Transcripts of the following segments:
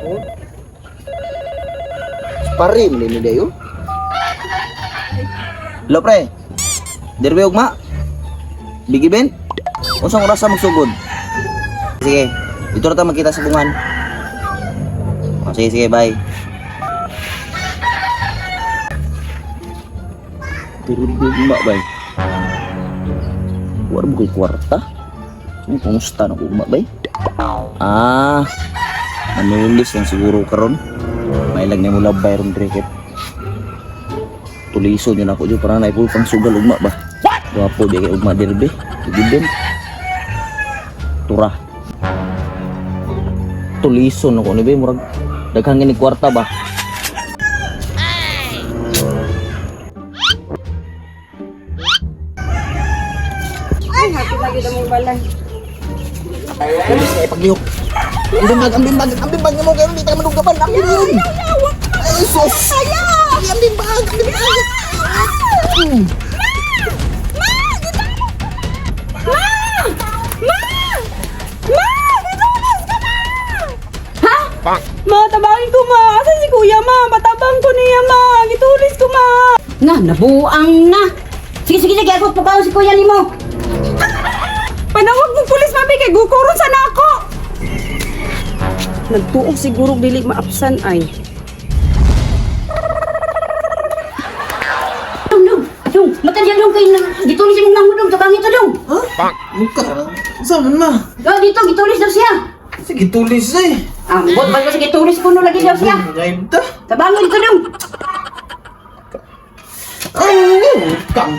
Oh. Pare mo ni dayo. Hello pre. Derby ugma. Big event. Unsang oras sa magsugod? Sige, dito na ta magkita sa bungan. Oh, sige, sige, bye. Derby ugma, bay. Wala mo ko'y kwarta. Ano, kumusta na ugma, bay? Ah, manulis lang siguro karon. Mailag na mo labay ron cricket. Tuliso yun ako dyan, parang naipul pang sugal ugma ba? Wapo, di kay ugma derby. Gibin. Tura. Tuliso na ko ni bay, murag daghang gini kwarta ba? Ay, happy lagi na mong balay. Tulis na ipaglihok. Ang bimbag, ang bimbag, ang bimbag mo kayo, hindi tayo manugapan. Ang bimbag! Ay, sus! Ay, ang bimbag, ang bimbag! Ma! Ma! Ma! Gitulis ka na! Ha? Ma, tabangin ko ma. Asa si kuya ma? Patabang ko niya ma. Gitulis ko ma. Na, nabuang na. Sige, sige, sige, ako pagkaon si kuya nimo. Panawag mo pulis mami kay gukuron sana ako. Nagtuo siguro dili maapsan ay. Dong, dong, dong, matadya dong kay gitulis imong manghud dong, tabangin to dong. Muka, saan man ma? Oh, dito gitulis daw siya. Sige, tulis eh. Ambot ba sa gitulis kuno lagi daw siya. Ngayon ta. Tabangin to dong. Ay, kang.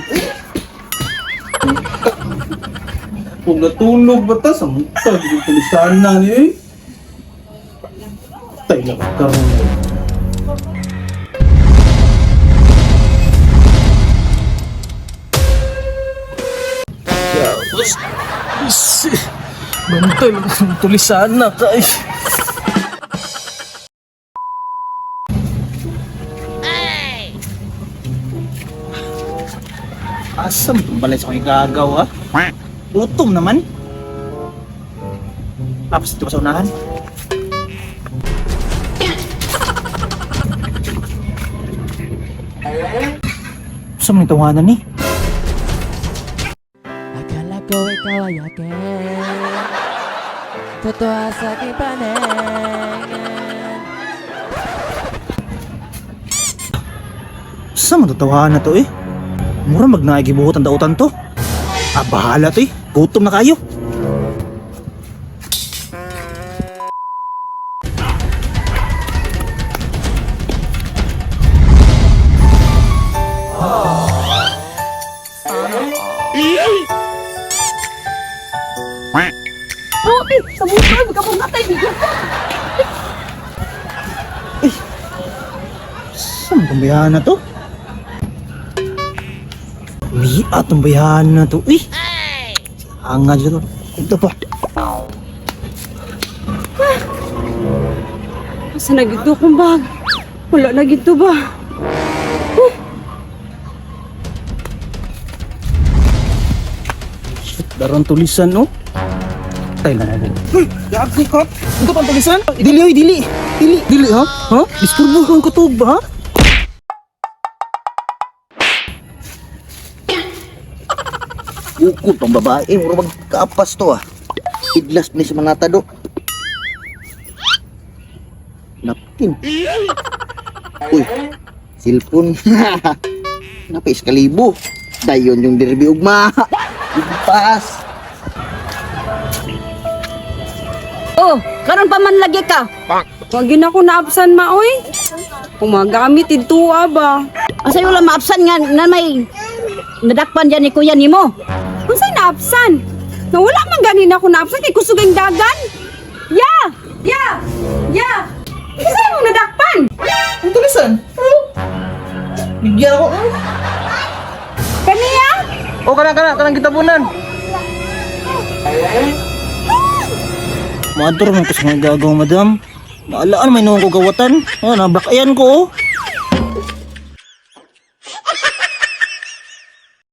Kung natulog ba ta, sa muta, di ko tulisan na ni eh. Tay lang ka. Bantay lang tulisan na ka eh. Asa mo itong balay sa kong igagaw, ha? Gutom naman. Tapos dito ka sa unahan. Saan mo nitawanan ni? Akala ko ikaw ay akin. Totoo sa aking paningin. Saan mo tatawanan na to eh? Mura magnaigibuhot ang dautan to. Ah, bahala to eh. Gutom na kayo. Oh, eh, sa buhay magkabungatay bigyan. Saan itong bayahan na to? Miat itong bayahan na to. Eh! Anga dyan to. Ito pa. Asa na gito kong bag? Wala na gito ba? Shit, darang tulisan, oh. Tay lang ako. Uy, gagi ka. Ito pang tulisan? Dili, oy, dili. Dili, dili, ha? Ha? Disturbo kang kutog ba, ha? Ukod pang babae, mura magkaapas to ah. Idlas ni sa mga do. Napkin. Uy, silpon. Napis kalibo. Dayon yung derby ugma. Pas. Oh, karon pa man lagi ka. Wag yun ako naabsan ma oy. Kung magamit ito ba? Asa wala maabsan nga na may nadakpan diyan ni kuya nimo. Unsay naabsan? Nawala man ganin ako naabsan kay kusog ang dagan. Ya! Ya! Ya! Unsay mong nadakpan? Ang tulisan? Oh. Bigyan ako. Oh. Kaniya? Oh, kana, kana, kanang kitabunan. Maadtor man ko sa mga gagaw, madam. Maalaan may noong ko gawatan. Oh, nabakayan ko, oh.